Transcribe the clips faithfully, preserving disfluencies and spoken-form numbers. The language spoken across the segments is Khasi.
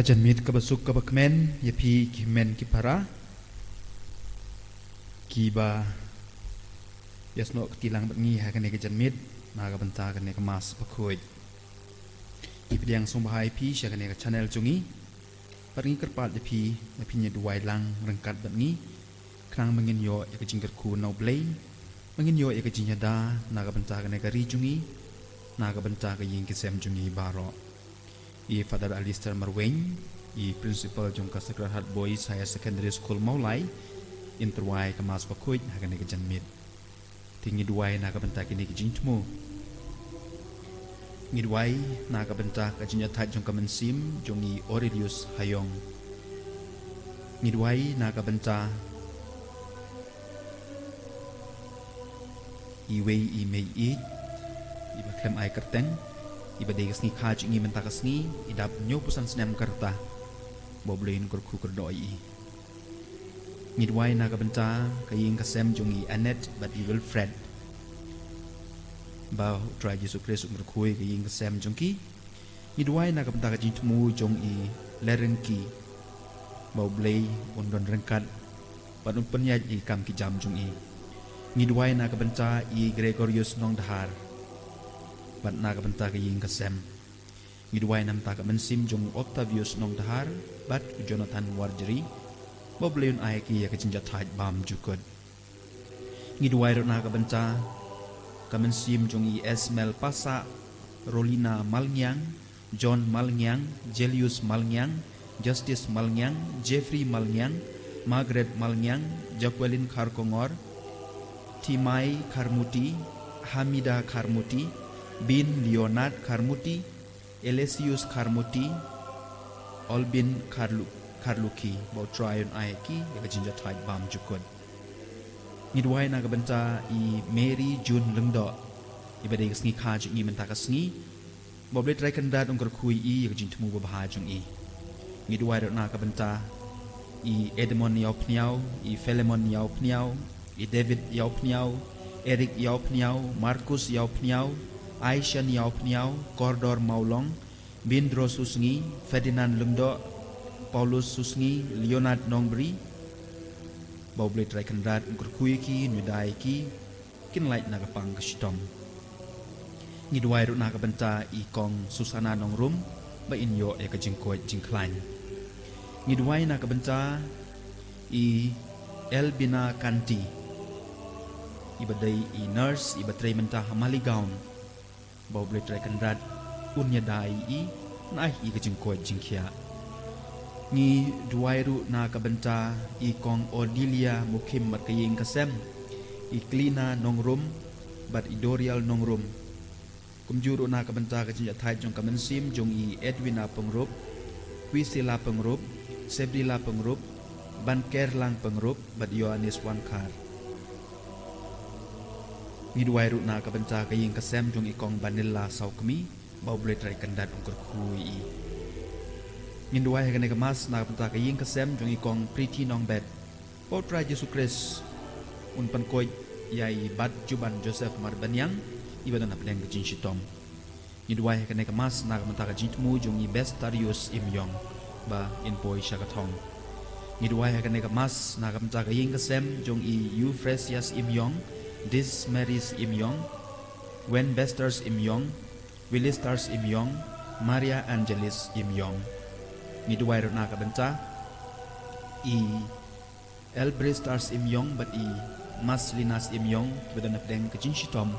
Janmiet kaba suk kaba kmen ïa phi ki hynmen ki para kiba ïasnoh kti lang bad ngi ha kane ka janmiet na ka bynta kane ka Mass Bakhuid. Ngi pdiang sngewbha ïa phi sha kane ka channel jong ngi. Bad ngi kyrpad ïa phi, ïa phi ïa duwai lang ryngkat bad ngi. Khnang ba ngin ïoh ïa ka jingkyrkhu na U Blei, ba ngin ïoh ïa ka jingïada na ka bynta kane ka ri jong ngi, na ka bynta ka ïing ka sem jong ngi baroh. I Father Alistair Marwein, i principal jong ka Sacred Heart Boys Higher Secondary School Mawlai, in tyrwa ïa ka Mass Bakhuid ha kane ka janmiet. Te ngi duwai na ka bynta kine ki jingthmu. Ngi duwai na ka bynta ka jingïathait jong ka mynsiem jong i Aurelius Hayong. Ngi duwai na ka bynta iwei i mei ïeit iba khlem ai kyrteng, iba dei ka sngi kha jong ngi mynta ka sngi, i dap hynñiewphew san snem ka rta. Ba U Blei un kyrkhu kyrdoh ïa i. Ngi duwai na ka bynta ka ïing ka sem jong i Annette bad i Wilfred, ba U Trai Jisu Khrist un kyrkhu ïa ka ïing ka sem jong ki. Ngi duwai na ka bynta ka jingthmu jong i Lerengki, ba U Blei un don ryngkat bad un pynïaid ïa ki kam ki jam jong i. Ngi duwai na ka bynta i Gregorius Nongdhar bad na ka bynta ka ïing ka sem. Ngi duwai na ka bynta ka mynsiem jong Octavius Nongdhar bad Jonathan Warjri, ba U Blei un ai ïa ki ïa ka jingïathait bymjukut. Ngi duwai ruh na ka bynta ka mynsiem jong i Esmel Passah, Rolina Malngiang, John Malngiang, Jelius Malngiang, Justice Malngiang, Jeffrey Malngiang, Margaret Malngiang, Jacqueline Kharkongor, Timai Kharmuti, Hamida Kharmuti, Bin Leonard Kharmuti, Elesius Kharmuti, Olbin Kharlu-, Kharluki, ba U Trai un ai ïa ki ïa ka jingïathait bymjukut. Ngi duwai na ka bynta i Mary June Lyngdoh, iba dei ka sngi kha jong ngi mynta ka sngi, ba U Blei Trai Kynrad un kyrkhu ïa i ïa ka jingthmu babha jong i. Ngi duwai ruh na ka bynta i Edmond Ïawphniaw, i Philemon Ïawphniaw, i David Ïawphniaw, Eric Ïawphniaw, Marcus Ïawphniaw, Aishan Ïawphniaw, Kordor Mawlong, Bindro Susngi, Ferdinand Lyngdoh, Paulus Susngi, Leonard Nongbri, ba U Blei Trai Kynrad un kyrkhu ïa ki, un ïada ïa ki, kin lait na ka pang ka shitom. Ngi duwai ruh na ka bynta i Kong Susana Nongrum, ba in ïoh ïa ka jingkoit jingkhlaiñ. Ngi duwai na ka bynta i Elbina Kanti, iba dei i nurse iba trei mynta ha Maligaon, ba U Blei Trai Kynrad un ïada ïa i, un ai ïa i ka jingkoit jingkhiah. Ngi duwai ruh na ka bynta i Kong Odilia Mukhim bad ka ïing ka sem, i Klina Nongrum bad i Dorial Nongrum. Kumjuh ruh na ka bynta ka jingïathait jong ka mynsiem jong i Edwina Pyngrope, Quisila Pyngrope, Sebrila Pyngrope, Bankerlang Pyngrope bad Ïoannis Wangkhar. Ngi duwai ruh na ka bynta ka ïing ka sem jong i Kong Banilla Sawkmie, ba U Blei Trai Kynrad un kyrkhu ïa i. Ngin duwai ha kane ka Mass na ka bynta ka ïing ka sem jong i Kong Pretty Nongbet, ba U Trai Jisu Khrist un pynkoit ïa i Batjuban Joseph Marbaniang, iba don hapdeng ka jingshitom. Ngi duwai ha kane ka Mass na ka bynta ka jingthmu jong i Bestarius Imïong, ba in poi sha ka thong. Ngi duwai ha kane ka Mass na ka bynta ka ïing ka sem jong i Euphrasius Imïong, Dismaris Imïong, Wenbesters Imïong, Willisters Imïong, Maria Angelis Imïong. Ngi duwai ruh na ka bynta i Elbristers Imïong bad i Maslinas Imïong, kiba don hapdeng ka jingshitom,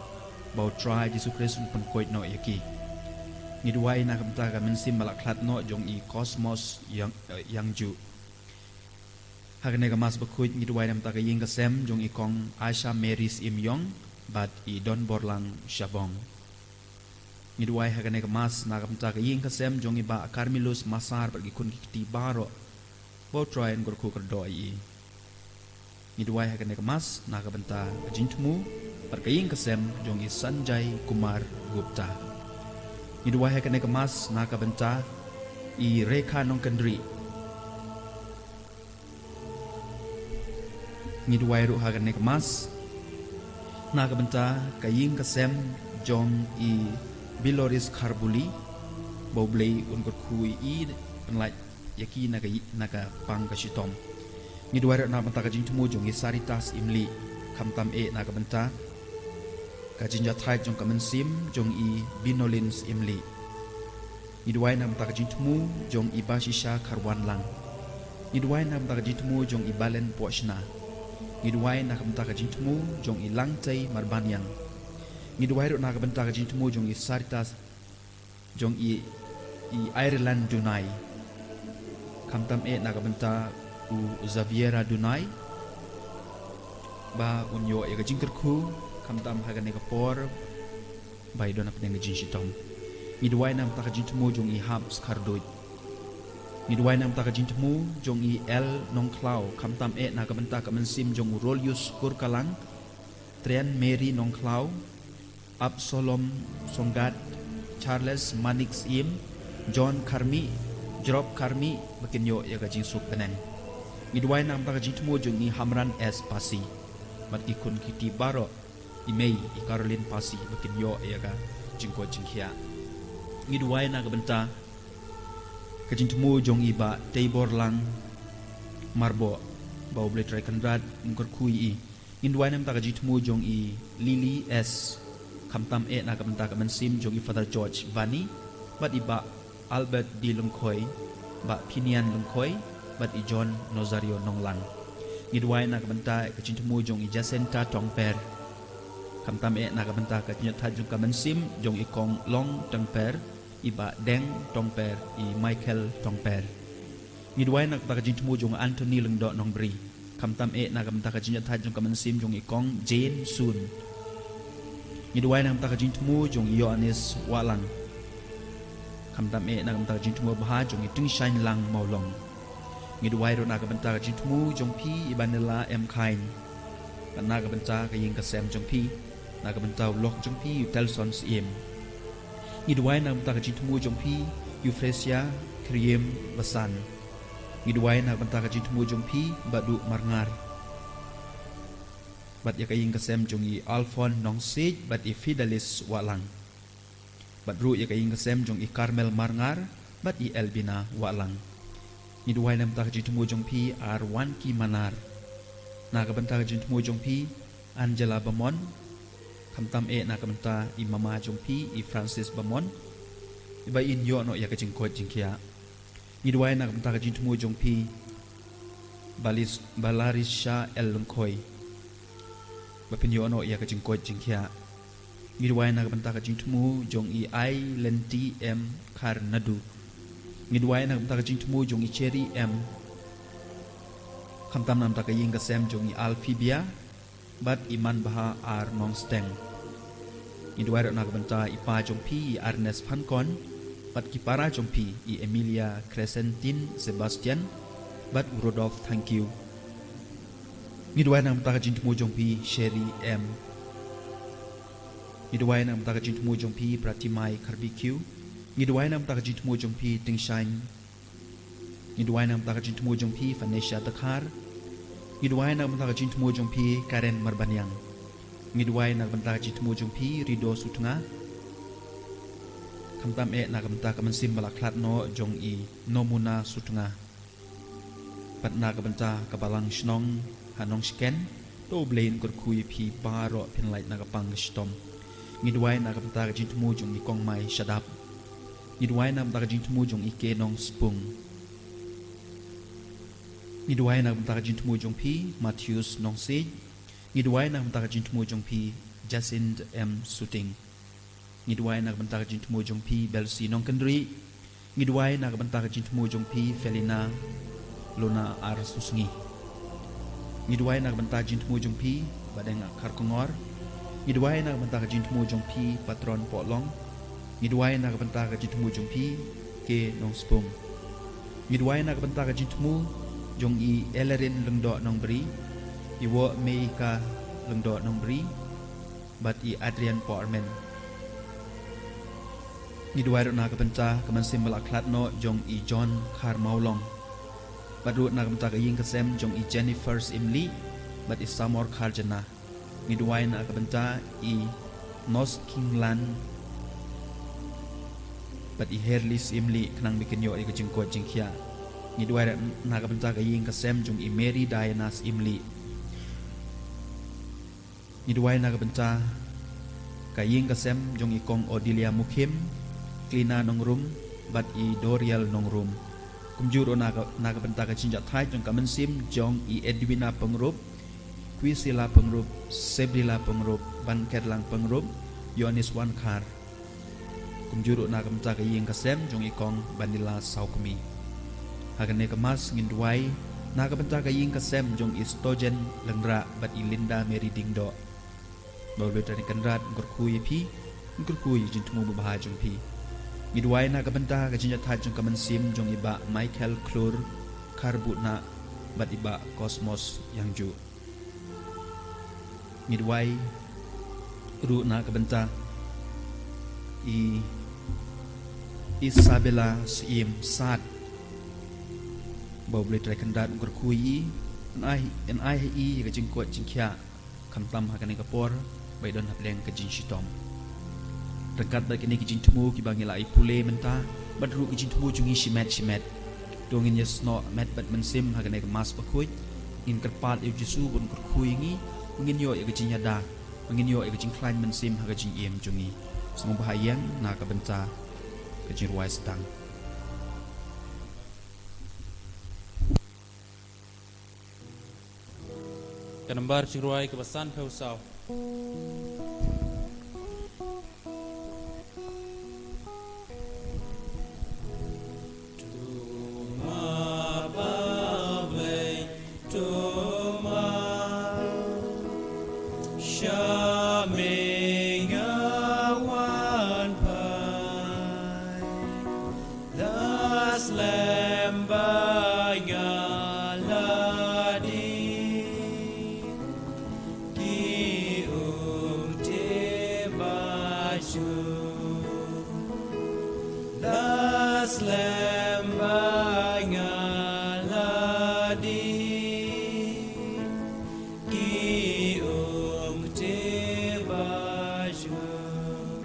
ba U Trai Jisu Khrist un pynkoit noh ïa ki. Ngi duwai na ka bynta ka mynsiem ba la khlad noh jong i Cosmos Ïang, eh, Ïangju. Ha kane ka Mass Bakhuid ngi duwai na ka bynta ka ïing ka sem jong i Kong Asha Maris Imïong bad i Donborlang Shabong. Ngi duwai ha kane ka Mass na ka bynta ka ïing ka sem jong i Bah Carmelus Masar bad ki khun ki kti baroh, ba U Trai un kyrkhu kyrdoh ïa i. Ngi duwai ha kane ka Mass na ka bynta ka jingthmu bad ka ïing ka sem jong i Sanjay Kumar Gupta. Ngi duwai ha kane ka Mass na ka bynta i Rekha Nongkyndrih. Ngi duwai ruh ha kane ka Mass na ka bynta ka ïing ka sem jong i Biloris Kharbuli, ba U Blei un kyrkhu ïa i, pynlait ïa ki na ka, na ka pang ka shitom. Ngi duwai ruh na ka bynta ka jingthmu jong i Saritas Imli, khamtam eh na ka bynta ka jingjahthait jong ka mynsiem jong i Binolins Imli. Ngi duwai na ka bynta ka jingthmu jong i Bashisha Kharwanlang. Ngi duwai na ka bynta ka jingthmu jong i Balen Pohshna. Ngi duwai na ka bynta ka jingthmu jong i Langtei Marbaniang. Ngi duwai ruh na ka bynta ka jingthmu jong i Saritas, jong i, i Ireland Dunai. Khamtam eh na ka bynta u Xaviera Dunai, ba un ïoh ïa ka jingkyrkhu, khamtam ha kane ka por ba i don hapdeng ka jingshitom. Ngi duwai na ka bynta ka jingthmu jong i Hap Skharduid. Ngi duwai na ka bynta ka jingthmu jong i El Nongkhlaw, khamtam eh na ka bynta ka mynsiem jong u Rolius Kurkalang, Trian Mary Nongkhlaw, Absalom Songgat, Charles Manik Syiem, John Kharmi, Jrop Kharmi, ba kin ïoh ïa ka jingsuk bneng. Ngi duwai na ka bynta ka jingthmu jong i Hamran S Pasi, bad ki khun kti baroh, i mei i Caroline Pasi, ba kin ïoh ïa ka jingkoit jingkhiah. Ngi duwai na ka bynta ka jingthmu jong i Bah Teibor Lang Marboh, ba U Blei Trai Kynrad un kyrkhu ïa i. Ngi duwai na ka bynta ka jingthmu jong i Lily S, khamtam eh na ka bynta ka mynsiem jong i Father George Vani, bad i Bah Albert D Lyngkhoi, Bah Phineas Lyngkhoi, bad i John Nazario Nonglang. Ngi duwai na ka bynta ka jingthmu jong i Jacinta Tongper, khamtam eh na ka bynta ka jingïathait jong ka mynsiem jong i Kong Long Tongper, i Bah Deng Tongper, i Michael Tongper. Ngi duwai na ka bynta ka jingthmu jong Anthony Lyngdoh Nongbri, khamtam eh na ka bynta ka jingïathait jong ka mynsiem jong i Kong Jane Sun. Ngi duwai na ka bynta ka jingthmu jong i Ïoannis Wahlang, khamtam eh na ka bynta ka jingthmu babha jong i Tyngshaiñ Lang Mawlong. Ngi duwai ruh na ka bynta ka jingthmu jong phi i Banela M Khain, bad na ka bynta ka ïing ka sem jong phi, na ka bynta u lok jong phi u Telson Syiem. Ngi duwai na ka bynta ka jingthmu jong phi i Euphrasia Kyriem Basan. Ngi duwai na ka bynta ka jingthmu jong phi Bah Duh Marngar, bad ïa ka ïing ka sem jong i Alphon Nongsiej bad i Fidelis Wahlang, bad ruh ïa ka ïing ka sem jong i Carmel Marngar bad i Elbina Wahlang. Ngi duwai na ka bynta ka jingthmu jong phi Arwanki Manar, na ka bynta ka jingthmu jong phi Angela Bamon, khamtam eh na ka bynta i mama jong phi i Francis Bamon, iba in ïoh noh ïa ka jingkoit jingkhiah. Ngi duwai na ka bynta ka jingthmu jong phi Balis, Balarisha L Lyngkhoi, ba phin ïoh noh ïa ka jingkoit jingkhiah. Ngi duwai na ka bynta ka jingthmu jong i Ai Lenti M Kharnadu. Ngi duwai na ka bynta ka jingthmu jong i Cherry M, khamtam na ka bynta ka ïing ka sem jong i Alphibia bad i Manbha R Nongsteng. Ngi duwai ruh na ka bynta i pa jong phi i Ernest Phankon, bad ki para jong phi i Emilia Crescentine Sebastian bad u Rudolph Thangkhiew. Ngi duwai na ka bynta ka jingthmu jong phi Sherry M. Ngi duwai na ka bynta ka jingthmu jong phi Pratimai Kharbikhiew. Ngi duwai na ka bynta ka jingthmu jong phi Tyngshaiñ. Ngi duwai na ka bynta ka jingthmu jong phi Vanesha Dkhar. Ngi duwai na ka bynta ka jingthmu jong phi Karen Marbaniang. Ngi duwai na ka bynta ka jingthmu jong phi Rido Sutnga. Khamtam eh na ka bynta ka mynsiem ba la khlad noh jong i Nomuna Sutnga, bad na ka bynta ka balang shnong ha Nongshken. To U Blei un kyrkhu ïa phi baroh phin lait na ka pang ka shitom. Ngi duwai na ka bynta ka jingthmu jong i Kong Mai Shadap. Ngi duwai na ka bynta ka jingthmu jong i K Nongspung. Ngi duwai na ka bynta ka jingthmu jong phi Matthews Nongsiej. Ngi duwai na ka bynta ka jingthmu jong phi Jacinth M Suting. Ngi duwai na ka bynta ka jingthmu jong phi Belsi Nongkynrih. Ngi duwai na ka bynta ka jingthmu jong phi Felina Luna R Susngi. Ngi duwai na ka bynta ka jingthmu jong phi Badeng Kharkongor. Ngi duwai na ka bynta ka jingthmu jong phi Patron Pohlong. Ngi duwai na ka bynta ka jingthmu jong phi K Nongspung. Ngi duwai na ka bynta ka jingthmu jong i Elerin Lyngdoh Nongbri, i Woh Meika Lyngdoh Nongbri, bad i Adrian Poerman. Ngi duwai ruh na ka bynta ka mynsiem ba la khlad noh jong i John Kharmawlong, bad ruh na ka bynta ka ïing ka sem jong i Jennifer Syiemlieh bad i Samor Kharjana. Ngi duwai na ka bynta i Nos Kinglan bad i Herli Syiemlieh, khnang ba kin ïoh ïa ka jingkoit jingkhiah. Ngi duwai na ka bynta ka ïing ka sem jong i Mary Diana Imli. Ngi duwai na ka bynta ka ïing ka sem jong i Kong Odilia Mukhim, Klina Nongrum, bad i Doriel Nongrum. Kumjuh ruh na ka, na ka bynta ka jingjahthait jong ka mynsiem jong i Edwina Pyngrope, Quisila Pyngrope, Sebrila Pyngrope, Bankerlang Pyngrope, Yohanes Wankhar. Kumjuh ruh na ka bynta ka ïing ka sem jong i Kong Banila Sawkmie. Ha kane ka Mass ngin duwai na ka bynta ka ïing ka sem jong i Stojen Lyngrah bad i Linda Mary Diengdoh. Ba U Blei Trai Kynrad un kyrkhu ïa phi, un kyrkhu ïa ka jingthmu babha jong phi. Ngi duwai na ka bynta ka jingjahthait jong ka mynsiem jong i Bah Michael Khlur Kharbuhna bad i Bah Cosmos Ïangjuh. Ngi duwai ruh na ka bynta i Isabella Syiem Sad. Ba U Blei Trai Kynrad un kyrkhu ïa i, yn ai, yn ai ha i ïa ka jingkoit jingkhiah, khamtam ha kane ka por ba i don hapdeng ka jingshitom. Ryngkat bad kine ki jingthmu kiba ngi la ïa pule mynta, bad ruh ki jingthmu jong ngi shimet shimet, to ngin ïasnoh met bad mynsiem ha kane ka Mass bakhuid. Ngin kyrpad ïa U Jisu ban kyrkhu ïa ngi, ba ngin ïoh ïa ka jingïada, ba ngin ïoh ïa ka jingkhlaiñ mynsiem ha ka jingim jong ngi. Sngewbha ïeng na ka bynta ka jingrwai sdang. Ka nambar jingrwai kaba sanphew saw. Sha me nga wan phai, da slem ba nga la dih, ki um te ba jur. Da slem ba nga la dih, ki um te ba jur.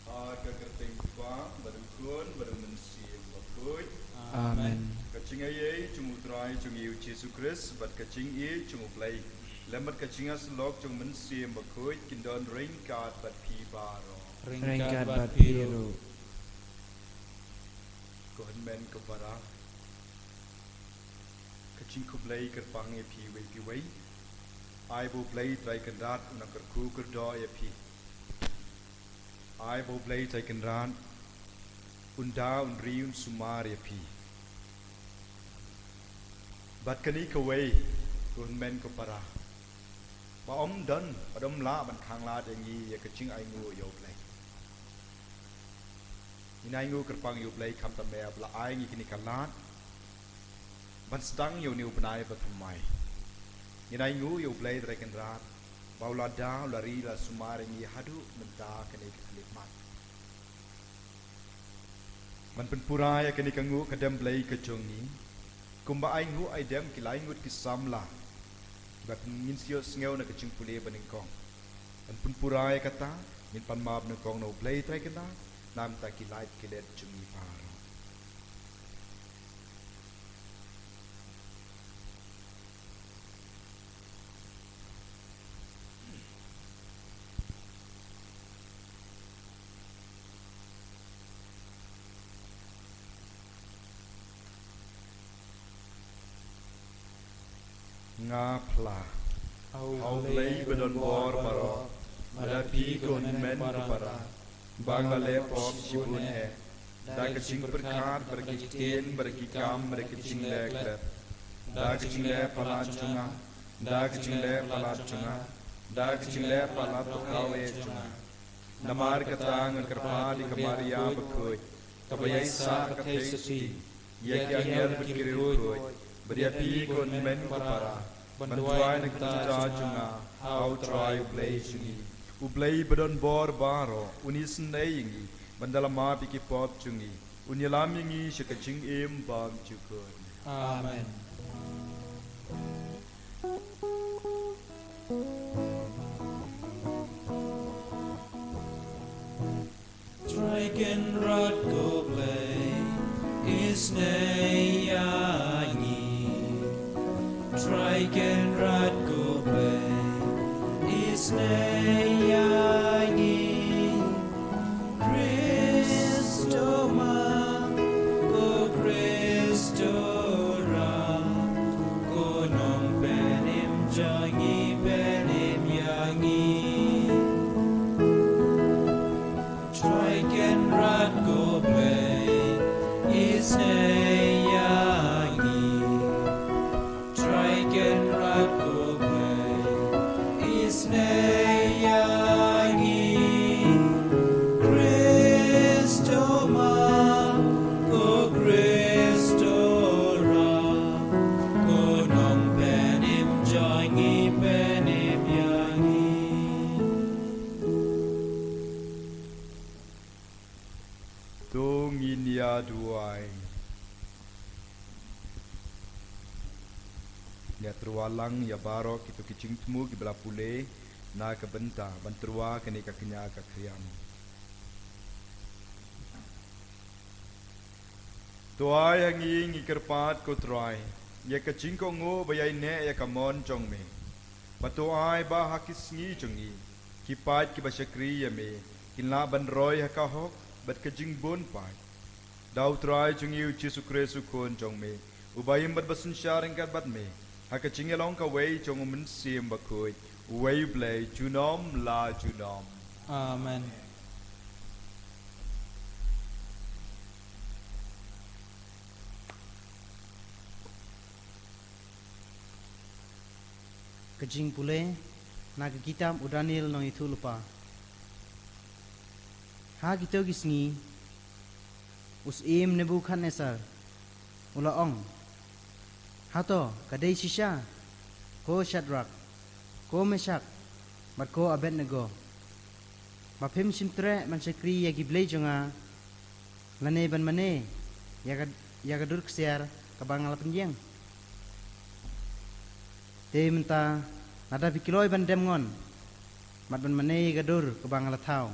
Ha ka kyrteng u Kpa, bad u Khun, bad u Mynsiem Bakhuid. Amen. Ka jingaiei jong u Trai jong ngi u Jisu Khrist, bad ka jingïeit jong u Blei, lem bad ka jingïasyllok jong u Mynsiem Bakhuid, kin don ryngkat bad phi baroh. Ryngkat bad phi ruh. Ko hynmen ko para, ka jingkhublei kyrpang ïa phi uwei pa uwei. Ai ba u Blei Trai Kynrad un nang kyrkhu kyrdoh ïa phi. Ai ba u Blei Trai Kynrad un da, un ri, un sumar ïa phi. Bad kane kawei, ko hynmen ko para, ba ym don, ba ym lah ban khanglad ïa ngi ïa ka jingainguh ïa u Blei. Ngin ainguh kyrpang ïa u Blei khamtam eh ba la ai ngi kane ka lad ban sdang ïa une u bnai ba thymmai. Ngin ainguh ïa u Blei Trai Kynrad ba u la da, u la ri, la sumar ïa ngi haduh mynta kane ka khyllipmat. Ban pynpura ïa kane ka nguh ka dem Blei ka jong ngi, kumba ai nguh ai dem ki lai ngut ki samla, ba ngin sa ïohsngew na ka jingpule ba nyngkong. Ban pynpura ïa kata, ngin pan map nyngkong na u Blei Trai Kynrad na ka bynta ki lait ki let jong ngi baroh. Nga phla ha u Blei ba don bor baroh, bad ha phi ko hynmen ko para, ba nga la leh pop shibun eh, da ka jingpyrkhat, bad ki ktien, bad ki kam, bad ki jingleh khlem, da ka jingleh palat jong nga, da ka jingleh palat jong nga, da ka jingleh palat bakhuid jong nga. Namar kata ngan kyrpad ïa ka Maria bakhuid, kaba ïaisah ka theisotti, ïa ki angel bad ki riewkhuid, bad ïa phi ko hynmen ko para, ban duwai na ka bynta jong nga ha u Trai u Blei jong ngi. U Blei ba don bor baroh un isynei ïa ngi, ban da la map ïa ki pop jong ngi, un ïalam ïa ngi sha ka jingim bymjukut. Amen. Trai Kynrad ko Blei, isynei ïa ngi. Trai Kynrad ko Blei, isynei ïa ngi. Khrist u ma, ko Khrist u rah, ko nongpynim jong ngi, pynim ïa ngi. Trai Kynrad ko Blei, isynei ïa ngi. Trai Kynrad ko Blei, isynei ïa ngi. Khrist u ma, ko Khrist u rah, ko nongpynim jong ngi, pynim ïa ngi. To ngin ïa duwai. Ïa tyrwa lang ïa baroh kito ki jingthmu kiba la pule na ka bynta ban tyrwa kane ka kñia ka khriam. To ai ha ngi, ngi kyrpad ko Trai, ïa ka jingkohnguh ba ïaineh ïa ka mon jong me. Bad to ai ba ha ki sngi jong ngi, ki paid kiba shakri ïa me kin lah ban roi ha ka hok bad ka jingbun paid. Da u Trai jong ngi u Jisu Khrist u Khun jong me, uba im bad ba synshar ryngkat bad me ha ka jingïalong kawei jong u Mynsiem Bakhuid, uwei u Blei junom la junom. Amen. Ka jingpule na ka kitab u Daniel nongïathuhlypa. Ha kito ki sngi, u syiem Nebukhadnessar u la ong, hato ka dei shisha, ko Shadrak, ko Meshak bad ko Abednego, ba phim shym treh ban shakri ïa ki blei jong nga, lane ban mane ïa ka, ïa ka dur ksiar kaba nga la pynïeng? Te mynta, lada phi kloi ban dem ngon bad ban mane ïa ka dur kaba nga la thaw,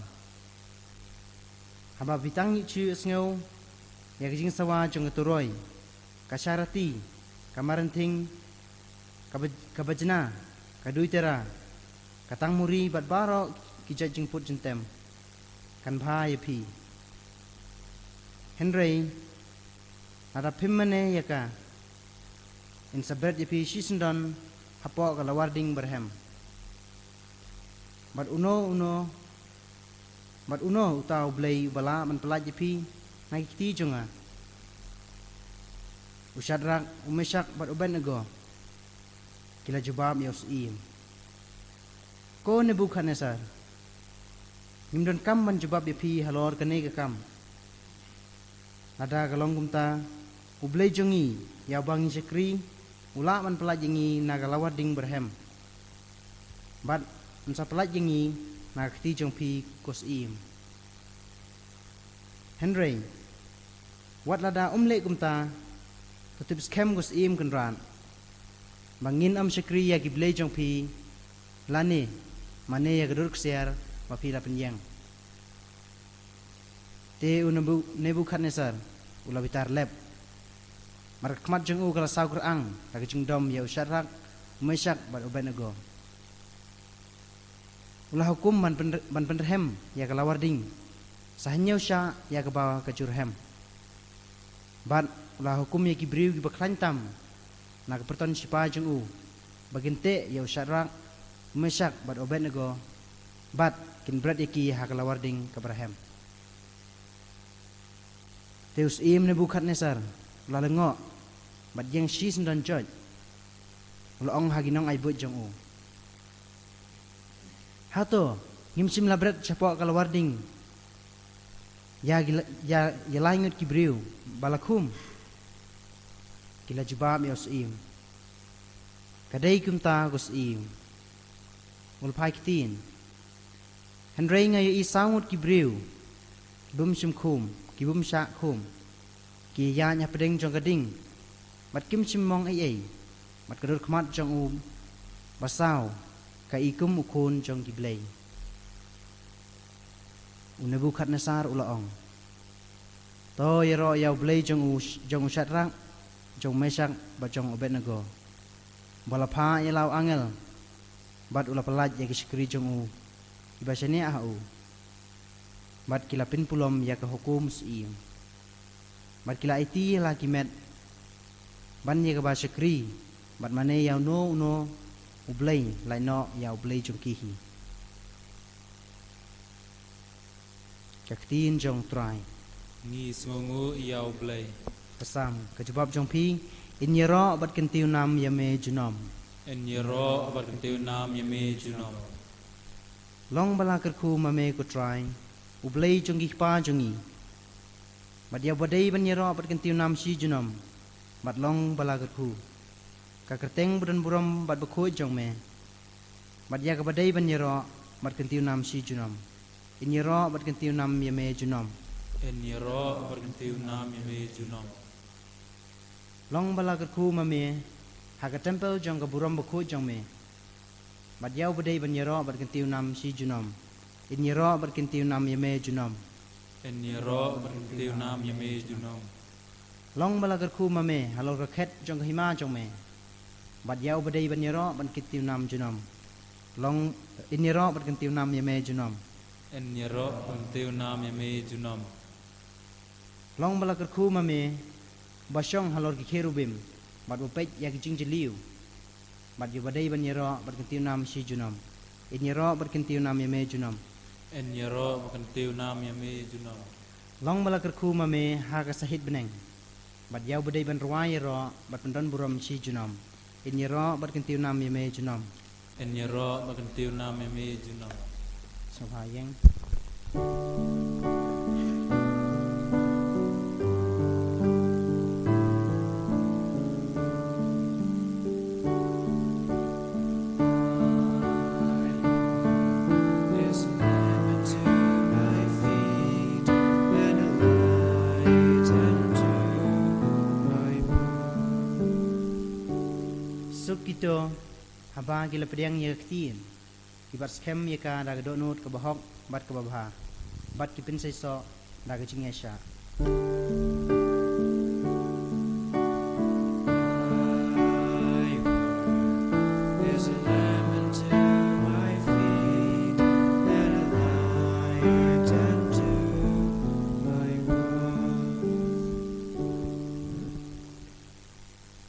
haba phi tang ïoh shu sngew ïa ka jingsawa jong ka turoi, ka sharati, ka marenthing, ka baj-, ka bajna, ka duitara, ka tangmuri bad baroh ki jait jingput jingtem, kan bha ïa phi. Hynrei lada phim mane ïa ka, yn sa bret ïa phi shisyndon hapoh ka lawar ding barhem. Bad uno uno, bad uno uta u blei uba lah ban pyllait ïa phi na ki kti jong nga? U Shadrak, u Meshak bad u Abednego ki la jubab ïa u syiem, ko Nebukhadnessar, ngim donkam ban jubab ïa phi halor kane ka kam. Lada ka long kumta, u Blei jong ngi, ïa uba ngi shakri, u lah ban pyllait ïa ngi na ka lawar ding barhem, bad un sa pyllait ïa ngi na ka kti jong phi, ko syiem. Hynrei wat lada um leh kumta, to tip skhem, ko syiem kynrad, ba ngin ym shakri ïa ki blei jong phi, lane mane ïa ka dur ksiar ba phi la pynïeng. Te u Nebu-, Nebukhadnessar u la bitar lep, bad ka khmat jong u ka la saw kyrang da ka jingdom ïa u Shadrak, u Meshak bad u Abednego. U la hukum ban pyn-, ban pynrhem ïa ka lawar ding sa hynñiew shah ïa kaba ka ju rhem. Bad u la hukum ïa ki briew kiba khlaiñ tam na ka pyrton shipai jong u ba kin teh ïa u Shadrak, u Meshak bad u Abednego, bad kin bret ïa ki ha ka lawar ding kaba rhem. Te u syiem Nebukhadnessar u la lyngngoh bad ïeng shisyndon joit. U la ong ha ki nongaibud jong u, hato ngim shym la bret shapoh ka lawar ding ïa ki la-, ïa, ïa lai ngut ki briew ba la khum? Ki la jubab ïa u syiem, ka dei kumta, ko syiem. U la phai ktien, hynrei nga ïohi saw ngut ki briew ki bym shym khum, ki bym shah khum, ki ïaid hapdeng jong ka ding, bad kim shym mong ei ei, bad ka dur khmat jong u basaw ka i kum u khun jong ki blei. U Nebukhadnessar u la ong, To ïaroh ïa u Blei jong u, jong u Shadrak, jong u Meshak bad jong u Abednego, ba la phah ïa la u angel bad u la pyllait ïa ki shakri jong u kiba shaniah ha u, bad ki la pynpulom ïa ka hukum siem, bad ki la aiti ïa la ki met ban ïa kaba shakri bad mane ïa uno uno u blei lait noh ïa u Blei jong ki hi. Ka ktien jong u Trai. Ngi sngewnguh ïa u Blei. Ka Salm. Ka jubab jong phi: In ïaroh bad kyntiew nam ïa me junom. In ïaroh bad kyntiew nam ïa me junom. Long ba la kyrkhu ma me ko Trai, u Blei jong ki kpa jong ngi, bad ïa uba dei ban ïaroh bad kyntiew nam shi junom, bad long ba la kyrkhu. Ka kyrteng badonburom bad bakhuid jong me, bad ïa kaba dei ban ïaroh bad kyntiew nam shi junom. In ïaroh bad kyntiew nam ïa me junom. In ïaroh bad kyntiew nam ïa me junom. Long ba la kyrkhu ma me ha ka templ jong ka burom bakhuid jong me, bad ïa uba dei ban ïaroh bad kyntiew nam shi junom. In ïaroh bad kyntiew nam ïa me junom. In ïaroh bad kyntiew nam ïa me junom. Long ba la kyrkhu ma me halor ka khet jong ka hima jong me, bad ïa uba dei ban ïaroh bad kyntiew nam junom. Long, in ïaroh bad kyntiew nam ïa me junom. In ïaroh bad kyntiew nam ïa me junom. Long ba la kyrkhu ma me ba shong halor ki kherubim, bad ba peit ïa ki jingjylliew, bad ïa uba dei ban ïaroh bad kyntiew nam shi junom. In ïaroh bad kyntiew nam ïa me junom. In ïaroh bad kyntiew nam ïa me junom. Long ba la kyrkhu ma me ha ka sahit bneng, bad ïa uba dei ban rwai ïaroh bad pyndonburom shi junom. In ïaroh bad kyntiew nam ïa me junom. In ïaroh bad kyntiew nam ïa me junom. Sngewbha ïeng. Is a lamp unto my feet and a light unto my path. Suk kito haba ki la pdiang ïa ka ktien, ki bat skhem ïa ka da ka dohnud kaba hok bad kaba bha, bad ki pynseisoh da ka jingïaishah. Thy word is a lamp unto my feet and a light unto my path.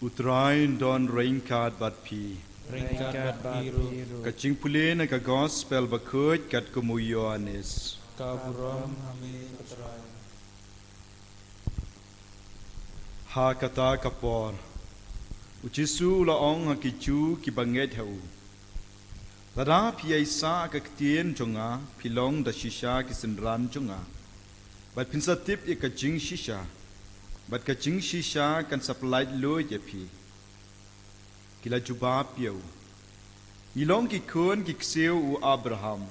U Trai un don ryngkat bad phi. Ryngkat bad phi ruh. Ka jingpule na ka Gospel bakhuid katkum u Ïoannis. Ka burom ha me ko Trai. Ha kata ka por, u Jisu u la ong ha ki Jiw kiba ngeit ha u: Lada phi ïaisah ka ktien jong nga, phi long da shisha ki synran jong nga, bad phin sa tip ïa ka jingshisha, bad ka jingshisha kan sa pyllait luid ïa phi. Ki la jubab ïa u: Ngi long ki khun ki ksiew u Abraham,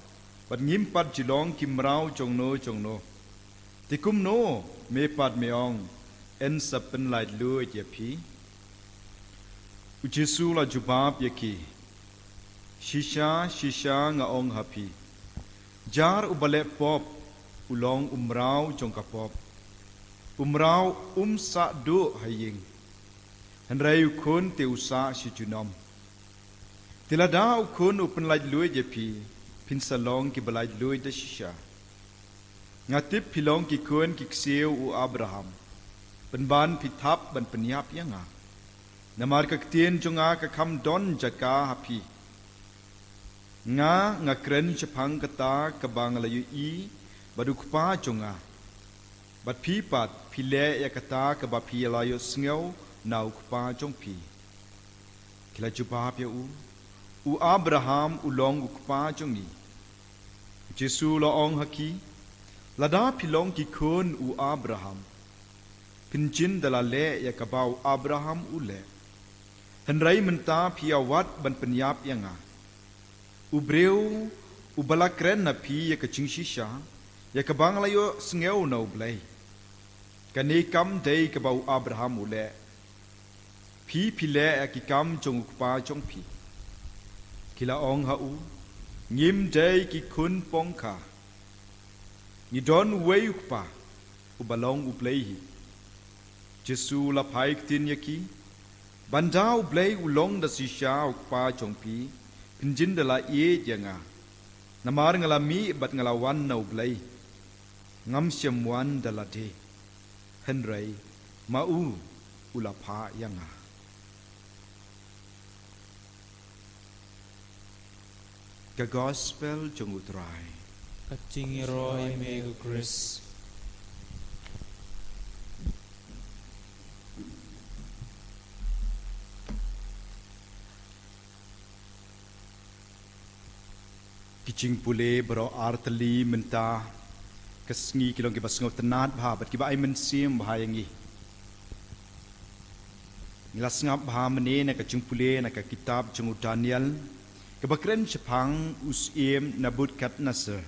bad ngim pat ju long ki mraw jongno jongno. Te kumno me pat me ong, yn sa pynlait luid ïa phi? U Jisu u la jubab ïa ki: Shisha shisha nga ong ha phi, jar uba leh pop u long u mraw jong ka pop. U mraw um sah duh ha ïing, hynrei u khun te u sah shi junom. Te lada u khun u pynlait luid ïa phi, phin sa long kiba lait luid da shisha. Nga tip phi long ki khun ki ksiew u Abraham, pynban phi thap ban pynïap ïa nga. Namar ka ktien jong nga ka kham don jaka ha phi. Nga, nga kren shaphang kata kaba nga la ïohi bad u Kpa jong nga, bad phi pat phi leh ïa kata kaba phi la ïohsngew na u kpa jong phi. Ki la jubab ïa u: U Abraham u long u kpa jong ngi. U Jisu u la ong ha ki: Lada phi long ki khun u Abraham, phin jin da la leh ïa kaba u Abraham u leh. Hynrei mynta phi ïa wad ban pynïap ïa nga, u briew uba la kren ha phi ïa ka jingshisha, ïa kaba nga la ïohsngew na U Blei. Kane kam dei kaba u Abraham u leh. Phi phi leh ïa ki kam jong u kpa jong phi. Ki la ong ha u: Ngim dei ki khun pongkha. Ngi don uwei u kpa, uba long U Blei hi. Jisu u la phai ktien ïa ki, ban da U Blei u long da shisha U Kpa jong phi, pynjin da la ïeit ïa nga. Namar nga la mih bad nga la wan na U Blei. Ngam shym wan da lade, hynrei ma u u la phah ïa nga. Ka Gospel jong U Trai. Ka jingïaroh ïa me ko Khrist. Ki jingpule baroh artylli mynta ka sngi ki long kiba sngewtynnad bha bad kiba ai mynsiem bha ïa ngi. Ngi la sngap bha mynne na ka jingpule na ka kitab jong u Daniel, kaba kren shaphang u syiem Nebukadnesar,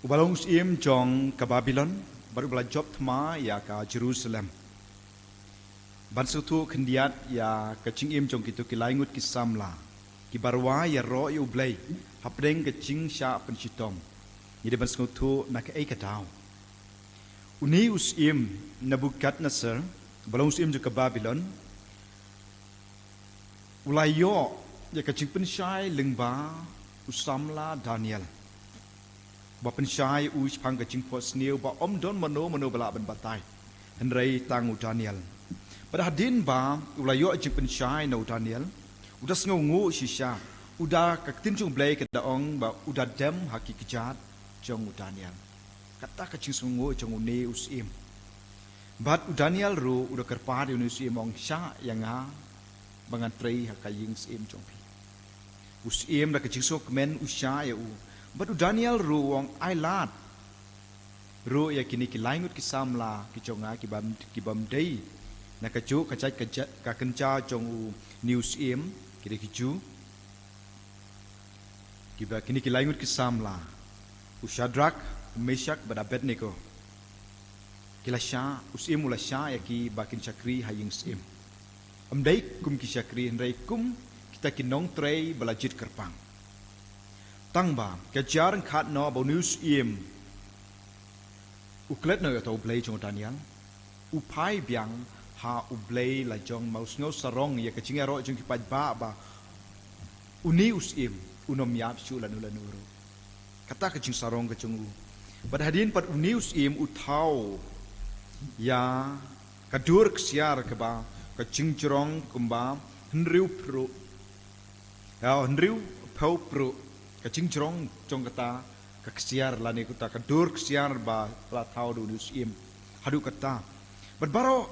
uba long u syiem jong ka Babilon bad uba la jop thma ïa ka Jerusalem. Ban sngewthuh khyndiat ïa ka jingim jong kito ki lai ngut ki samla kiba rwai ïaroh ïa U Blei hapdeng ka jingshah pynshitom, ngi dei ban sngewthuh na kaei ka daw. Une u syiem Nebukadnesar, uba long u syiem jong ka Babilon, u la ïoh ïa ka jingpynshai lyngba u samla Daniel, ba pynshai u shaphang ka jingphohsniew ba ym don mano mano ba lah ban batai, hynrei tang u Daniel. Bad hadien ba u la ïoh jingpynshai na u Daniel, u da sngewnguh shisha, u da, ka ktien jong U Blei ka da ong ba u da dem ha ki kjat jong u Daniel. Kata ka jingsngewnguh jong une u syiem. Bad u Daniel ruh u da kyrpad ïa une u syiem, ong, shah ïa nga ba ngan trei ha ka ïing syiem jong phi. U syiem da ka jingsngewkmen u shah ïa u. Bad u Daniel ruh u ong, ai lad ruh ïa kine ki lai ngut ki samla ki jong nga, ki bym, ki bym dei na kajuh ka jait ka ja-, ka kynja jong une u syiem, ki dei ki Jiw. Kiba, kine ki lai ngut ki samla, u Shadrak, u Meshak bad Abednego, ki la shah, u syiem u la shah ïa ki ba kin shakri ha ïing syiem. Ym dei kum ki shakri, hynrei kum kita ki nongtrei ba la jied kyrpang. Tang ba ka jia ryngkat noh ba une u syiem u klet noh ïa uta u Blei jong u Daniel, u phai biang ha U Blei la jong, ma u sngew sarong ïa ka jingïaroh jong ki paidbah ba une u syiem un ym ïap shuh lano lano ruh. Kata ka jingsarong ka jong u. Bad hadien pat une u syiem u thaw ïa ka dur ksiar kaba ka jingjrong kumba hynriew phruh, ïa, hynriewphew phruh ka jingjrong jong kata ka ksiar lane kata ka dur ksiar ba la thaw da une u syiem. Haduh katta, bad baroh,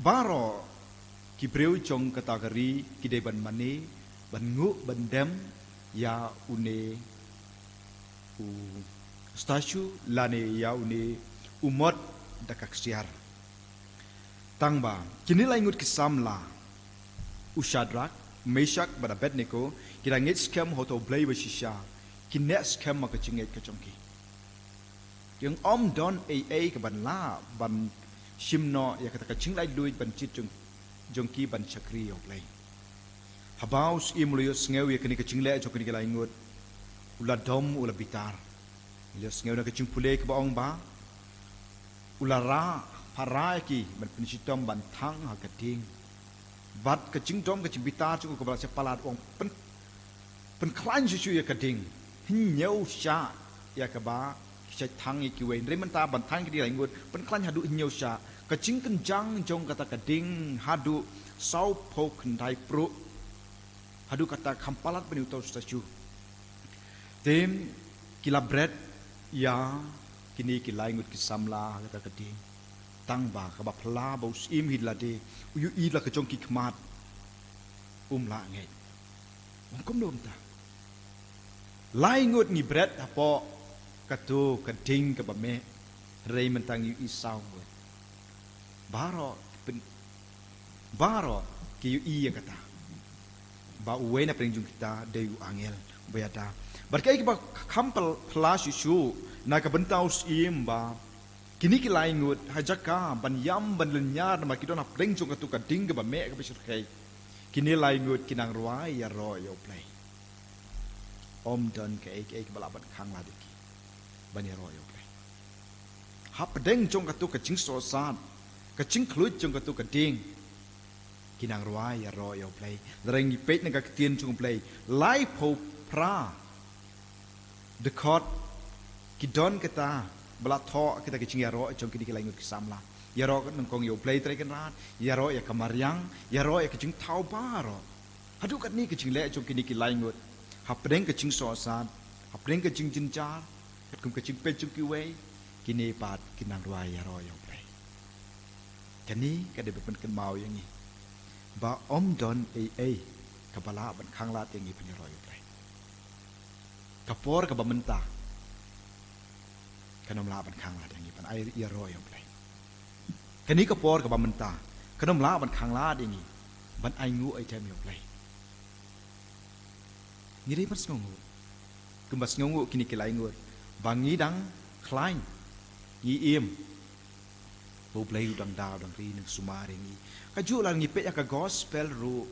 baroh ki briew jong kata ka ri ki dei ban mane, ban nguh, ban dem ïa une u statue lane ïa une u mot da ka ksiar. Tang ba kine lai ngut ki samla, u Shadrak, Meshak bad Abednego, ki da ngeit skhem ha uta u Blei ba shisha, ki neh skhem ha ka jingngeit ka jong ki. Ki ong ym don ei ei kaban lah ban shim noh ïa kata ka jinglaitluid ban jied jong, jong ki ban shakri ïa U Blei. Haba u syiem u la ïohsngew ïa kane ka jingleh jong kine ki lai ngut, u la dom, u la bitar. U la ïohsngew na ka jingpule kaba ong ba u la rah, para ïa ki ban pynshitom ban thang ha ka ding. Bad ka jingdom ka jingbitar jong u kaba la sha palat, u ong pyn, pynkhlaiñ shuh shuh ïa ka ding. Hynñiew shah ïa kaba ki shait thang ïa kiwei. Hynrei mynta ban thang ïa ki ding lai ngut, pynkhlaiñ haduh hynñiew shah. Ka jingkynjang jong kata ka ding haduh sawphew khyndai phruh. Haduh katta kham palat bad une uta u statue. Te ki la bret ïa kine ki lai ngut ki samla ha kata ka ding. Tang ba kaba phylla ba u syiem hi lade u ïohi la ka jong ki khmat, um lah ngeit. Ong kumno mynta? Lai ngut ngi bret hapoh kato ka ding kaba meh, hynrei mynta ngi ïohi saw ngut. Baroh ki pyn, baroh ki ïohi ïa kata, ba uwei na pdeng jong kita dei u angel ba ïada. Bad kaei kaba kham pyl, phylla shuh shuh na ka bynta u syiem ba kine ki lai ngut, ha jaka ban ïam ban lynñiar namar ki don ha pdeng jong kato ka ding kaba meh kaba shyrkhei, kine lai ngut ki nang rwai ïaroh ïa U Blei. Ym don kaei kaei kaba lah ban khang lade ki ban ïaroh ïa U Blei. Hapdeng jong kato ka jingsohsat, ka jingkhluit jong kato ka dieng, ki nang rwai ïaroh ïa U Blei. Lada ngi peit na ka ktien jong U Blei, laiphew phra dkhot ki don kata ba la thoh kita ki jingïaroh jong kine ki lai ngut ki samla. Ïaroh nyngkong ïa U Blei Trai Kynrad, ïaroh ïa ka mariang, ïaroh ïa ka jingthaw baroh. Haduh katne ka jingleh jong kine ki lai ngut, hapdeng ka jingsohsat, hapdeng ka jingjynjar, katkum ka jingpeit jong kiwei, kine pat ki nang rwai ïaroh ïa U Blei. Kane ka dei ban pynkynmaw ïa ngi ba ym don ei ei kaba lah ban khanglad ïa ngi ban ïaroh ïa U Blei. Ka por kaba mynta kan ym lah ban khanglad ïa ngi ban ai ïaroh ïa U Blei. Kane ka por kaba mynta kan ym lah ban khanglad ïa ngi ban ainguh aithem ïa U Blei. Ngi dei ban sngewnguh kumba sngewnguh kine ki lai ngut ba ngi dang khlaiñ, ngi im ba U Blei u dang da, u dang ri, u dang sumar ïa ngi. Kajuh lada ngi peit ïa ka gospel ruh,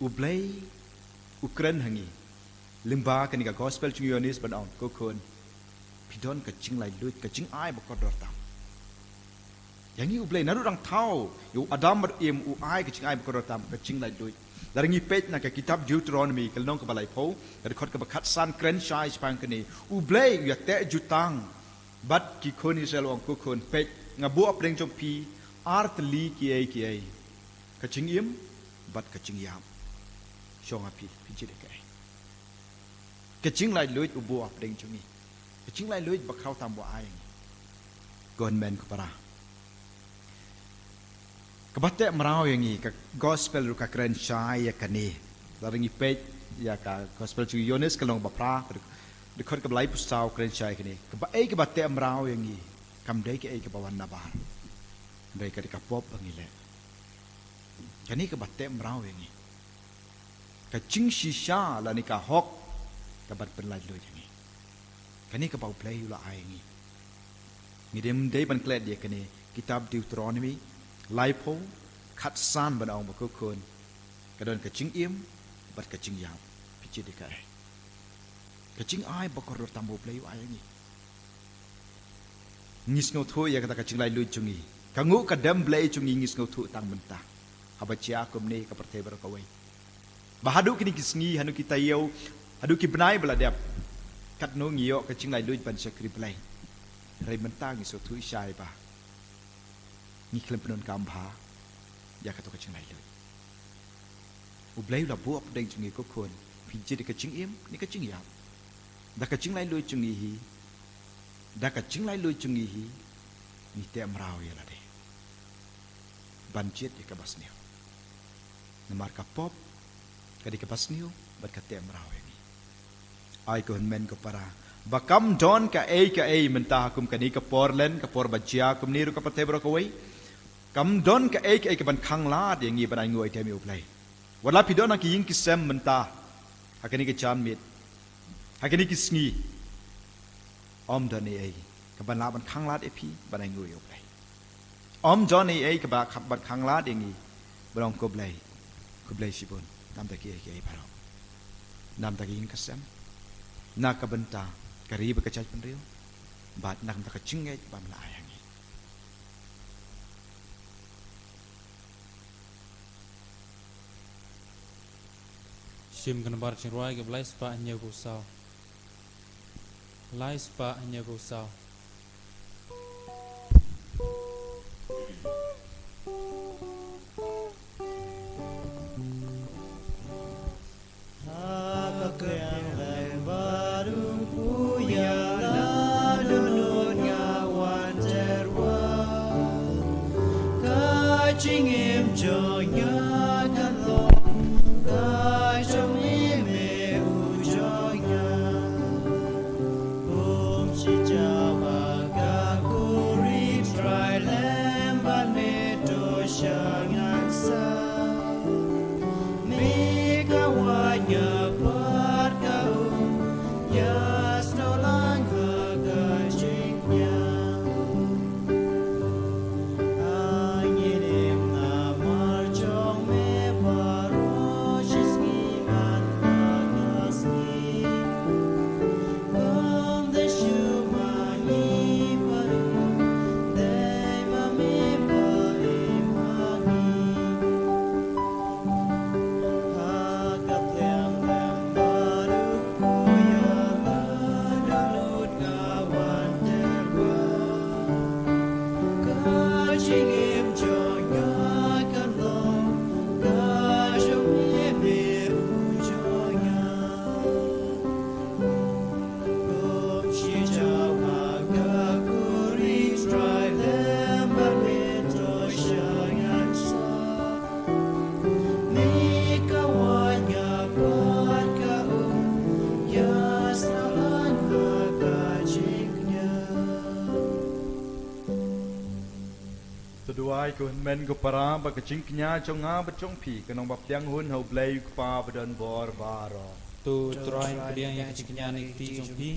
U Blei u kren ha ngi. Lyngba kane ka gospel jong u Ïoannis ban ong, ko khun, phi don ka jinglaitluid, ka jingai ba kordor tam. Ïa ngi U Blei naduh dang thaw ïa u Adam bad Im u ai ka jingai ba kordor tam, ka jinglaitluid. Lada ngi peit na ka kitab Deuteronomi ka lynnong kaba laiphew, ka dkhot kaba khatsan kren shai shaphang kane. U Blei u ïateh jutang bad ki khun Israel, u ong, ko khun, peit, nga buh hapdeng jong phi ar tylli kiei kiei, ka jingim bad ka jingïap. Shong ha phi, phi jied ïa kaei. Ka jinglaitluid u buh hapdeng jong ngi. Ka jinglaitluid ba khraw tam u ai ïa ngi. Ko hynmen ko para, kaba teh mraw ïa ngi, ka gospel ruh ka kren shai ïa kane. Lada ngi peit ïa ka gospel jong u Ïoannis ka lynnong ba phra, ka dkhot kaba laiphew saw, kren shai ïa kane. Kaba ei kaba teh mraw ïa ngi, kam dei kaei kaba wan nabar, hynrei ka dei ka pop ba ngi leh. Kane kaba teh mraw ïa ngi. Ka jingshisha lane ka hok kaban pynlaitluid ïa ngi. Kane kaba U Blei u la ai ïa ngi. Ngi dei, dei ban klet ïa kane, kitab Deuteronomi laiphew, khatsan ban ong, ba ko khun, ka don ka jingim bad ka jingïap, phi jied ïa kaei. Ka jingai ba kordor tam ba U Blei u ai ïa ngi. Ngi sngewthuh ïa kata ka jinglaitluid jong ngi. Ka nguh ka dem Blei jong ngi ngi sngewthuh tang mynta. Haba jia kumne ka pyrthei baroh kawei. Ba haduh kine ki sngi, haduh ki taïew, haduh ki bnai ba la dep, katno ngi ïoh ka jinglaitluid ban shakri Blei. Hynrei mynta ngi sngewthuh shai ba ngi khlem pyndonkam bha ïa kato ka jinglaitluid. U Blei u la buh hapdeng jong ngi, ko khun, phi jied ïa ka jingim ne ka jingïap. Da ka jinglaitluid jong ngi hi, da ka jinglaitluid jong ngi hi, ngi teh mraw ïa lade ban jied ïa kaba sniew. Namar ka pop ka dei kaba sniew bad ka teh mraw ïa ngi. Ai ko hynmen ko para, ba kam don kaei kaei mynta ha kum kane ka por len, ka por ba jia kumne ruh ka pyrthei baroh kawei. Kam don kaei kaei kaban khanglad ïa ngi ban ainguh aithem ïa U Blei. Wat la phi don ha ki ïing ki sem mynta, ha kane ka janmiet, ha kine ki sngi, ym don ei ei kaban lah ban khanglad ïa phi ban ainguh ïa U Blei. Ym don ei ei kaba kham, ban khanglad ïa ngi ban ong, ko Blei, ko Blei shibun, namar ki ei ki ei baroh, namar ka ïing ka sem, na ka bynta ka ri bad ka jaitbynriew, bad na ka bynta ka jingngeit ba me la ai ha ngi. Shim ka nambar jingrwai kaba lai spah hynñiewphew saw. Lai spah hynñiewphew saw. Ha ka pliang lem barum puya la dohnud nga wan terwa. Ka jingim jong nga kan long ka jong me, me u jong nga. Bun shi jaw Ka wanya pat ka um, ya sna lan ha ka jingkñia. To duwai ko hynmen ko para ba ka jingkñia jong nga bad jong phi kan long ba pdiang hun ha U Blei U Kpa ba don bor baroh. To Trai pdiang ïa ka jingkñia na ka kti jong phi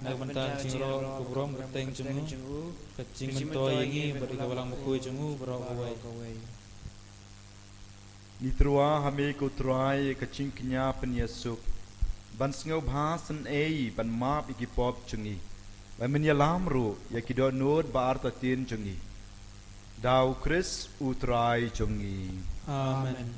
na ka bynta ka jingïaroh ka burom ka kyrteng jong u, ka jingmyntoi ïa ngi bad ïa ka balang bakhuid jong u baroh kawei. Ngi tyrwa ha me ko Trai ïa ka jingkñia pynïasuk ban sngewbha synei ban map ïa ki pop jong ngi, ban pynïalam ruh ïa ki dohnud ba artatien jong ngi. Da U Khrist U Trai jong ngi. Amen.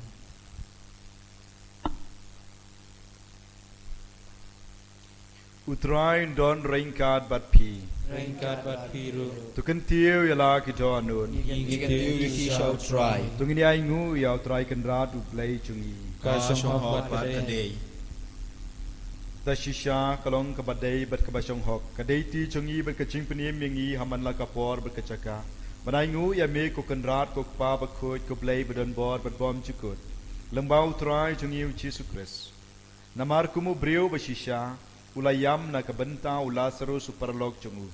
U Trai un don ryngkat bad phi. Ryngkat bad phi ruh. To kyntiew ïa la ki dohnud. Ngi kyntiew ïa ki sha U Trai. To ngin ïa ainguh ïa U Trai Kynrad U Blei jong ngi. Ka shong hok bad ka dei. Da shisha ka long kaba dei bad kaba shong hok, ka dei ti jong ngi bad ka jingpynim ïa ngi ha man la ka por bad ka jaka ban ainguh ïa me ko Kynrad ko Kpa bakhuid ko Blei ba don bor bad bymjukut, lyngba U Trai jong ngi U Jisu Khrist. Namar kum u briew ba shisha u la ïam na ka bynta u Lasarus u paralok jong u,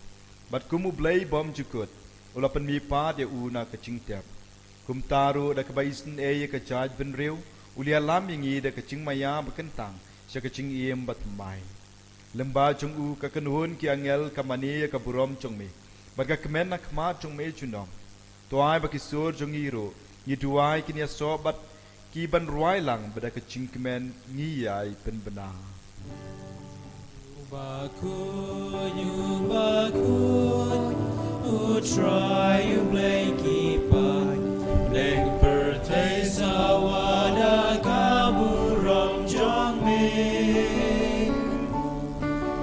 bad kum U Blei bymjukut u la pynmihpat ïa u na ka jingtep, kumta ruh da kaba isynei ïa ka jaitbynriew u la ïalam ïa ngi da ka jingmaïa ba kyntang sha ka jingim bathymmai. Lyngba jong u ka kynhun ki angel ka mane ïa ka burom jong me bad ka kmen na khmat jong me junom. To ai ba ki sur jong ngi ruh ngi duwai kin ïasoh bad ki ban rwai lang ba da ka jingkmen ngi ïai pynbna. U bakhuid, u bakhuid, U Trai U Blei ki paid, neng pyrthei sa wa da ka burom jong me.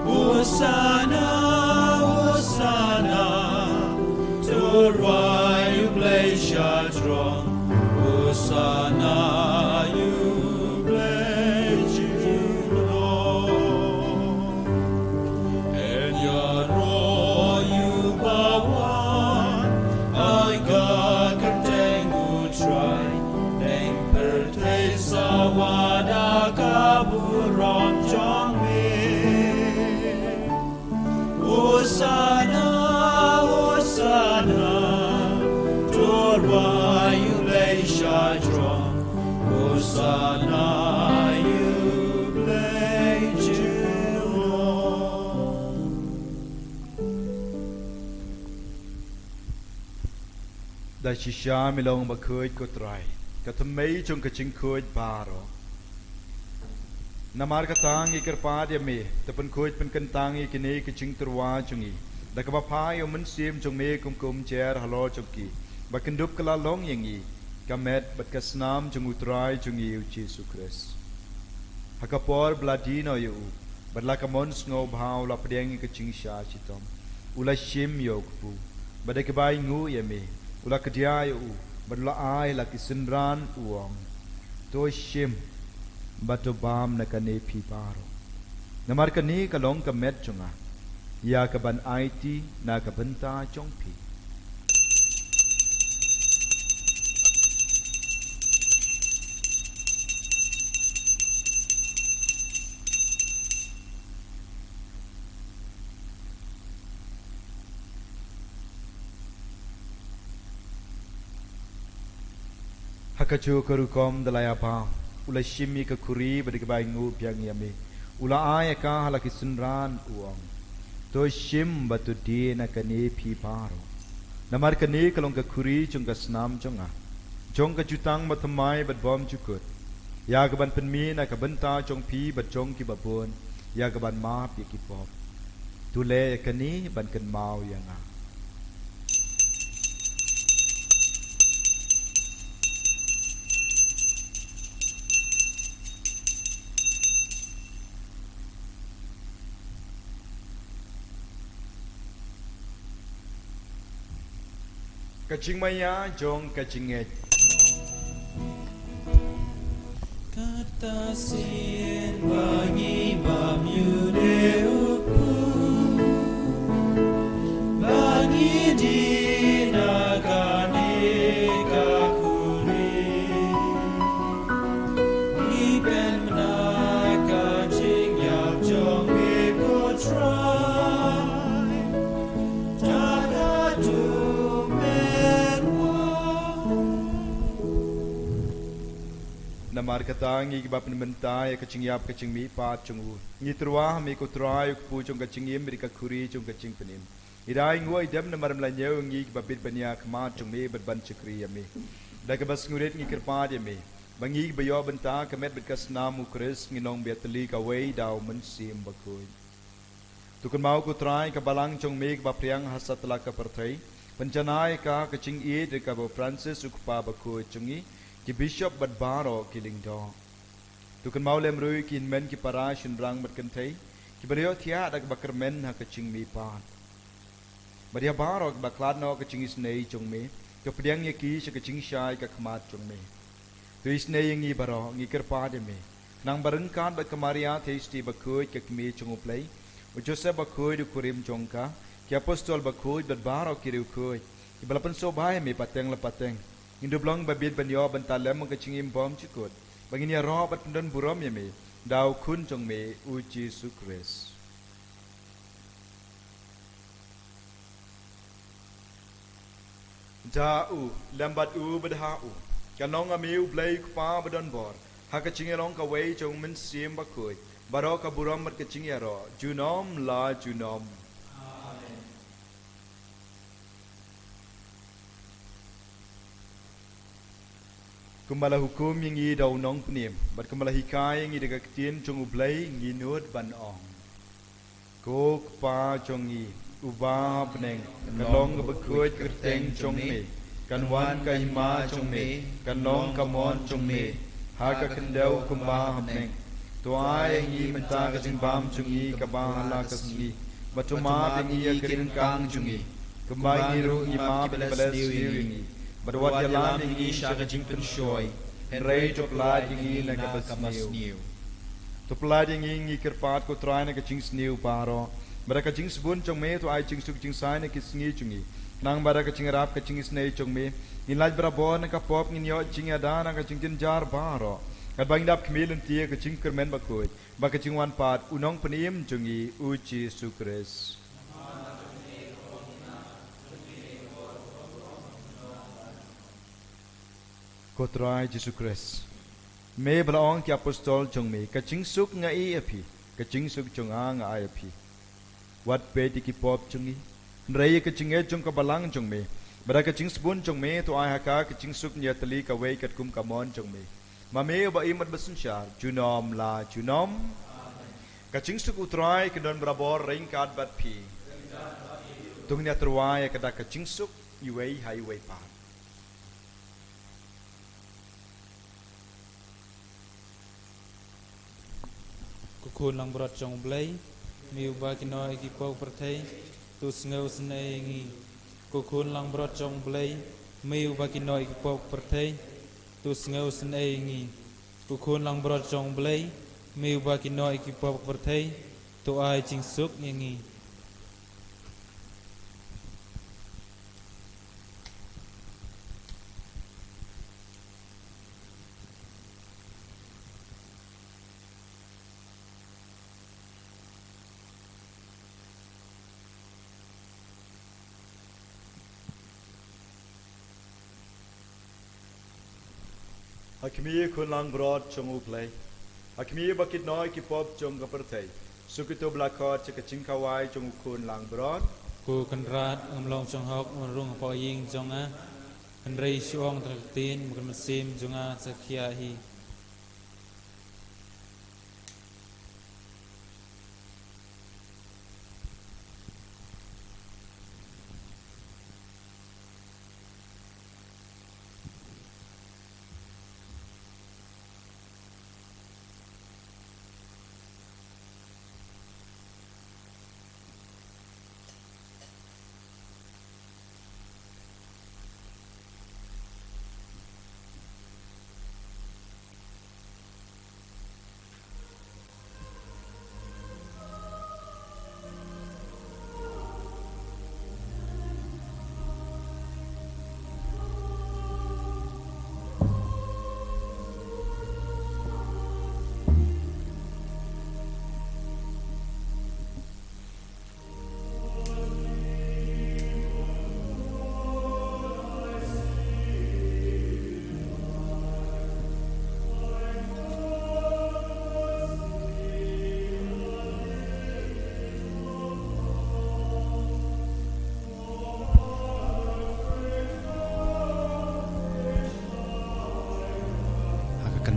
Hosana, Hosana, to rwai ïa U Blei sha jrong. Hosana ïa U Blei junom. Yn ïaroh ïa uba wan ha ka kyrteng U Trai, neng pyrthei sa wa da ka burom jong me. Hosana, Hosana, to rwai ïa U Blei sha jrong. Hosana ïa U Blei junom. Da shisha me long bakhuid ko Trai, ka thymmei jong ka jingkhuid baroh. Namar kata ngi kyrpad ïa me, to pynkhuid pynkyntang ïa kine ki jingtyrwa jong ngi da kaba phah ïa U Mynsiem jong me kum ka umjer halor jong ki, ba kyndup ka la long ïa ngi ka met bad ka snam jong U Trai jong ngi U Jisu Khrist. Ha ka por ba la die noh ïa u, bad la ka mon sngewbha u la pdiang ïa ka jingshisha shitom, u la shim ïa u kpu, bad da kaba ainguh ïa me u la kdiah ïa u, bad u la ai ha la ki synran u ong, to shim bad to bam na kane phi baroh. Namar kane ka long ka met jong nga, ïa kaban aiti na ka bynta jong phi. Ha kajuh ka rukom da la ïabam, u la shim ïa ka khuri bad da kaba ainguh biang ïa me, u la ai ïa ka ha la ki synran u ong, to shim bad to die na kane phi baroh. Namar kane ka long ka khuri jong ka snam jong nga, jong ka jutang bathymmai bad bymjukut, ïa kaban pynmih na ka bynta jong phi bad jong kiba bun, ïa kaban map ïa ki pop. To leh ïa kane ban kynmaw ïa nga. Ka jingmaïa jong ka jingngeit. Kata sien ba ngi bam ïa u dei u kpu, ba ngi die na kane ka khuri. Namar kata ngi kiba pynmynta ïa ka jingïap ka jingmihpat jong u, ngi tyrwa ha me ko Trai, u kpu jong ka jingim bad ka khuri jong ka jingpynim. Ngi da ai nguh ai dem namar me la ñiew ïa ngi kiba bit ban ïakhmat jong me bad ban shakri ïa me. Da kaba sngewrit ngi kyrpad ïa me ba ngi kiba ïoh bynta ka met bad ka snam u Khrist ngin long ba ïatylli kawei da u Mynsiem Bakhuid. To kynmaw ko Trai ka balang jong me kaba phriang ha satlak ka pyrthei. Pynjanai ïa ka ha ka jingïeit da kaba u Francis u Kpa Bakhuid jong ngi, ki bishop bad baroh ki lyngdoh. To kynmaw lem ruh ïa ki hynmen ki para shynrang bad kynthei kiba ïohthiah da kaba kyrmen ha ka jingmihpat. Bad ïa baroh kiba khlad noh ka jingisynei jong me, to pdiang ïa ki sha ka jingshai ka khmat jong me. To isynei ïa ngi baroh, ngi kyrpad ïa me, khnang ba ryngkat bad ka Maria Theisotti Bakhuid ka Kmie jong u Blei, u Joseph Bakhuid u kurim jong ka, ki apostol bakhuid bad baroh ki riewkhuid kiba la pynsngewbha ïa me pateng la pateng, ngin dup long ba bit ban ïoh bynta lem ha ka jingim bym jukut, ba ngin ïaroh bad pyndon burom ïa me da u Khun jong me u Jisu Khrist. Da u, lem bad u bad ha u, kan long ha me u Blei u Kpa badonbor, ha ka jingïalong kawei jong u Mynsiem Bakhuid, baroh ka burom bad ka jingïaroh junom la junom. Kumba la hukum ïa ngi da u Nongpynim bad kumba la hikai ïa ngi da ka ktien jong u Blei, ngi nud ban ong: Ko Kpa jong ngi uba ha bneng, kan long kaba khuid ka kyrteng jong me, kan wan ka hima jong me, kan long ka mon jong me ha ka khyndew kumba ha bneng. To ai ïa ngi mynta ka jingbam jong ngi kaba ha la ka sngi, bad to map ïa ngi ïa ki ryngkang jong ngi, kumba ngi ruh ngi map ïa kiba la sniew ïa ngi, bad wat ïalam ïa ngi sha ka jingpynshoi, hynrei to pyllait ïa ngi na kaba sniew. To pyllait ïa ngi, ngi kyrpad ko Trai, na ka jingsniew baroh, bad da ka jingsbun jong me to ai jingsuk jingshai na ki sngi jong ngi, khnang ba da ka jingïarap ka jingisynei jong me ngin lait barabor na ka pop, ngin ïoh jingïada na ka jingjynjar baroh, katba ngin ïap khmih lynti ïa ka jingkyrmen bakhuid bad ka jingwan pat u Nongpynim jong ngi u Jisu Khrist. Ko Trai Jisu Khrist, me ba la ong ki apostol jong me: Ka jingsuk nga ai ïa phi, ka jingsuk jong nga nga ai ïa phi. Wat peit ïa ki pop jong ngi, hynrei ïa ka jingngeit jong ka balang jong me, bad da ka jingsbun jong me to ai ha ka ka jingsuk, ngin ïatylli kawei katkum ka mon jong me, ma me uba im bad ba synshar junom la junom. Ka jingsuk u Trai kan don barabor ryngkat bad phi. To ngin ïatyrwa ïa ka da ka jingsuk iwei ha iwei pat. Ko Khun langbrot jong u Blei, me uba kynnoh ïa ki pop pyrthei, to sngewsynei ïa ngi. Ko Khun langbrot jong u Blei, me uba kynnoh ïa ki pop pyrthei, to sngewsynei ïa ngi. Ko Khun langbrot jong u Blei, me uba kynnoh ïa ki pop pyrthei, to ai jingsuk ïa ngi. Ha khmih, Khun langbrot jong u Blei. Ha khmih ba kit noh ïa ki pop jong ka pyrthei. Suk ïa uto ba la khot sha ka jingkhawai jong u Khun langbrot. Ko Kynrad, ngam long shonghok ban rung hapoh ïing jong nga, hynrei shu ong tang ka ktien, ba ka mynsiem jong nga sa khia hi.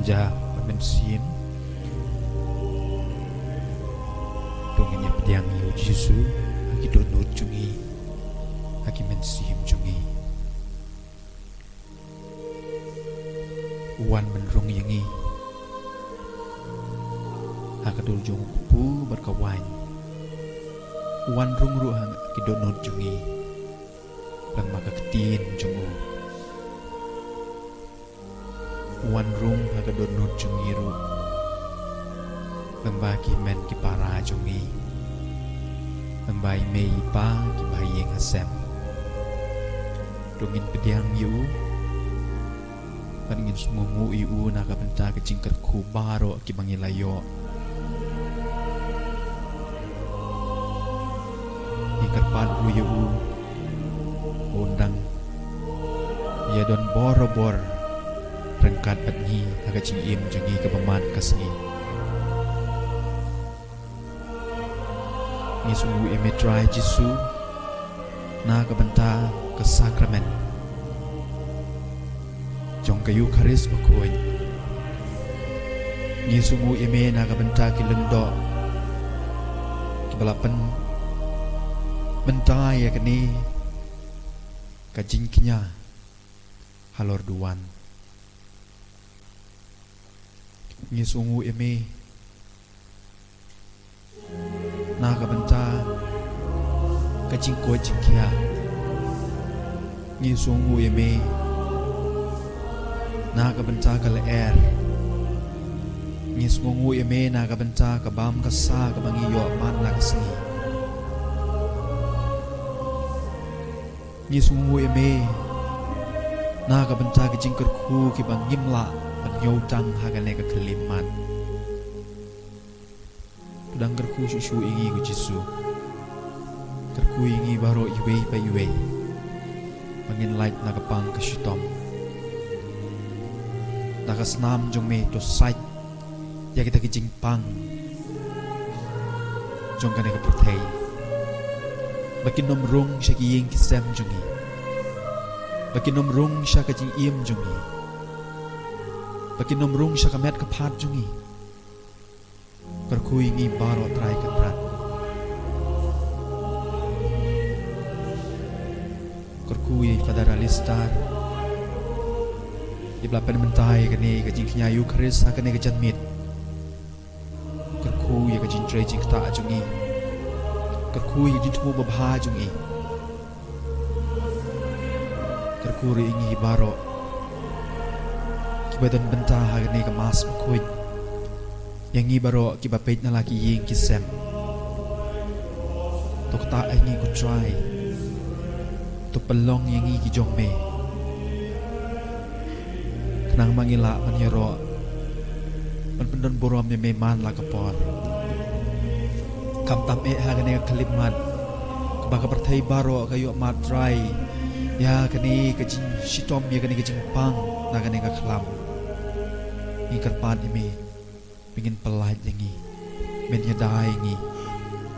Ja ba mynsiem. To ngin ïa pdiang ïa u Jisu ha ki dohnud jong ngi, ha ki mynsiem jong ngi. U wan ban rung ïa ngi ha ka dur jong u kpu bad ka waiñ. U wan rung ruh ha ki dohnud jong ngi lyngba ka ktien jong u. U wan rung ha ka dohnud jong ngi ruh lyngba ki hynmen ki para jong ngi, lyngba i mei i pa kiba ha ïing ha sem. To ngin pdiang ïa u bad ngin sngewnguh ïa u na ka bynta ka jingkyrkhu baroh kiba ngi la ïoh. Ngi kyrpad ruh ïa u ba un dang ïa don borabor ryngkat bad ngi ha ka jingim jong ngi kaba man ka sngi. Ngi sngewnguh ïa me Trai Jisu na ka bynta ka sakramen jong ka Eukharist bakhuid. Ngi sngewnguh ïa me na ka bynta ki lyngdoh kiba la pynmynta ïa kane ka jingkñia halor duwan. Ngi sngewnguh ïa me na ka bynta ka jingkoit jingkhiah. Ngi sngewnguh ïa me na ka bynta ka lyer. Ngi sngewnguh ïa me na ka bynta ka bam ka sa kaba ngi ïoh man la ka sngi. Ngi sngewnguh ïa me na ka bynta ka jingkyrkhu kiba ngim lah ban ñiew tang ha kane ka khyllipmat. To dang kyrkhu shuh shuh ïa ngi ko Jisu. Kyrkhu ïa ngi baroh iwei pa iwei ba ngin lait na ka pang ka shitom. Na ka snam jong me to sait ïa kita ki jingpang jong kane ka pyrthei. Ba kin ym rung sha ki ïing ki sem jong ngi. Ba kin ym rung sha ka jingim jong ngi. Ba kin ym rung sha ka met ka phad jong ngi. Kyrkhu ïa ngi baroh Trai Kynrad. Kyrkhu ïa i Father Alistair, iba la pynmynta ïa kane ka jingkñia Eukharist ha kane ka janmiet. Kyrkhu ïa ka jingtrei jingktah jong ngi. Kyrkhu ïa ka jingthmu babha jong ngi. Kyrkhu ruh ïa ngi baroh kiba don bynta ha kane ka Mass bakhuid. Ïa ngi baroh kiba peit na la ki ïing ki sem. To ktah ïa ngi ko Trai. To pynlong ïa ngi ki jong me. Khnang ba ngi lah ban ïaroh ban pyndon burom ïa me man la ka por. Khamtam eh ha kane ka khyllipmat kaba ka pyrthei baroh ka ïoh mad Trai ïa kane ka jingshitom, ïa kane ka jingpang na kane ka khlam. Ngi kyrpad ïa me, men ngin pyllait ïa ngi, men ïada ïa ngi,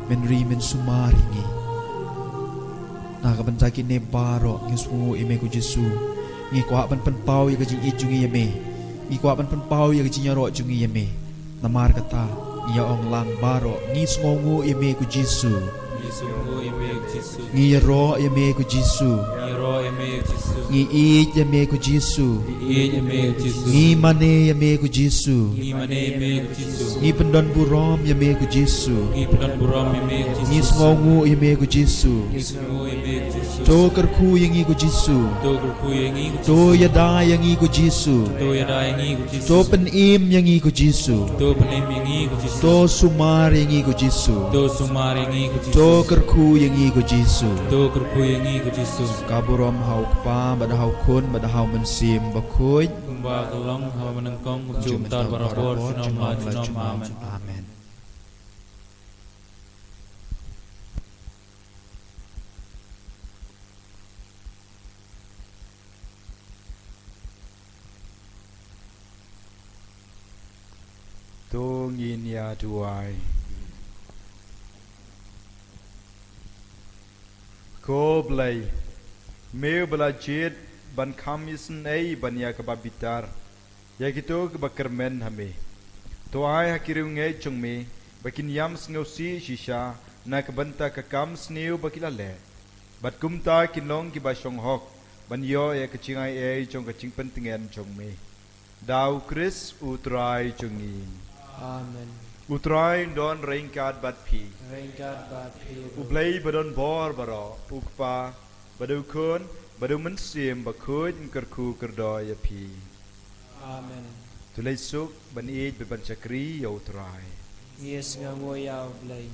men ri men sumar ïa ngi. Na ka bynta kine baroh ngi sngewnguh ïa me ko Jisu. Ngi kwah ban pynpaw ïa ka jingïeit jong ngi ïa me. Ngi kwah ban pynpaw ïa ka jingïaroh jong ngi ïa me. Namar kata ngi ïa ong lang baroh, ngi sngewnguh ïa me ko Jisu. Ngi sngewnguh ïa me ko Jisu. Ngi ïaroh ïa me ko Jisu. Ngi ïaroh ïa me ko Jisu. Ngi ïeit ïa me ko Jisu. Ngi ïeit ïa me ko Jisu. Ngi mane ïa me ko Jisu. Ngi mane ïa me ko Jisu. Ngi pyndon burom ïa me ko Jisu. Ngi pyndon burom ïa me ko Jisu. Ngi sngewnguh ïa me ko Jisu. Ngi sngewnguh ïa me ko Jisu. To kyrkhu ïa ngi ko Jisu. To kyrkhu ïa ngi ko Jisu. To ïada ïa ngi ko Jisu. To ïada ïa ngi ko Jisu. To pynim ïa ngi ko Jisu. To pynim ïa ngi ko Jisu. To sumar ïa ngi ko Jisu. To sumar ïa ngi ko Jisu. To kyrkhu ïa ngi ko Jisu. To kyrkhu ïa ngi ko Jisu. Ka burom ha u Kpa bad ha u Khun bad ha u Mynsiem Bakhuid. Kumba ka long haba nyngkong, kumjuh mynta barabor, junom la junom. Amen. Amen. To ngin ïa duwai. Ko Blei, me uba la jied ban kham isynei ban ïa kaba bitar, Ïa kito kiba kyrmen ha me, to ai ha ki riewngeit jong me ba kin ïam sngewsih shisha na ka bynta ka kam sniew ba ki la leh, bad kumta kin long kiba shong hok ban ïoh ïa ka jingaiei jong ka jingpyntngen jong me. Da U Khrist U Trai jong ngi. Amen. U Trai un don ryngkat bad phi. Ryngkat bad phi ruh. U Blei ba don bor baroh, U Kpa, bad U Khun, bad U Mynsiem Bakhuid un kyrkhu kyrdoh ïa phi. Amen. To leit suk ban ïeit bad ban shakri ïa U Trai. Ngi sngewnguh ïa U Blei.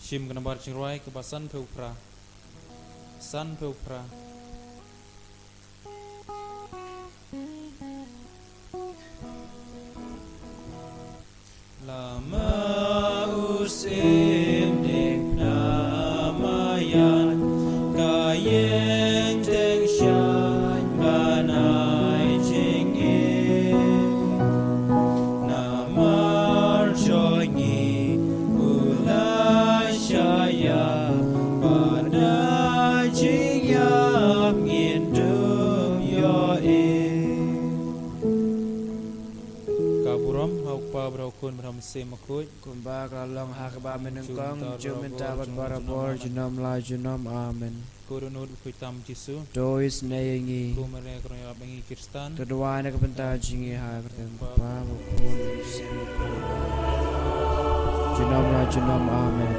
Shim ka nambar jingrwai kaba sanphew phra. Sanphew phra. Lama u syiem ding na maïan, ka ïing ding shaiñ ban ai jingim. Namar jong ngi u la shah ïa, bad na jingïap ngin dup ïohi. Ka burom ha U Kpa bad ha U Khun bad ha U Mynsiem Bakhuid. Kumba ka la long ha kaba mynnyngkong, junom mynta bad barabor, junom la junom. Amen. Ko dohnud bakhuid tam Jisu. To isynei ïa ngi. Ko mane ka rong ïarap ïa ngi Khristan. To duwai na ka bynta jong ngi ha ka kyrteng U Kpa, U Khun, U Mynsiem Bakhuid. Junom la junom. Amen.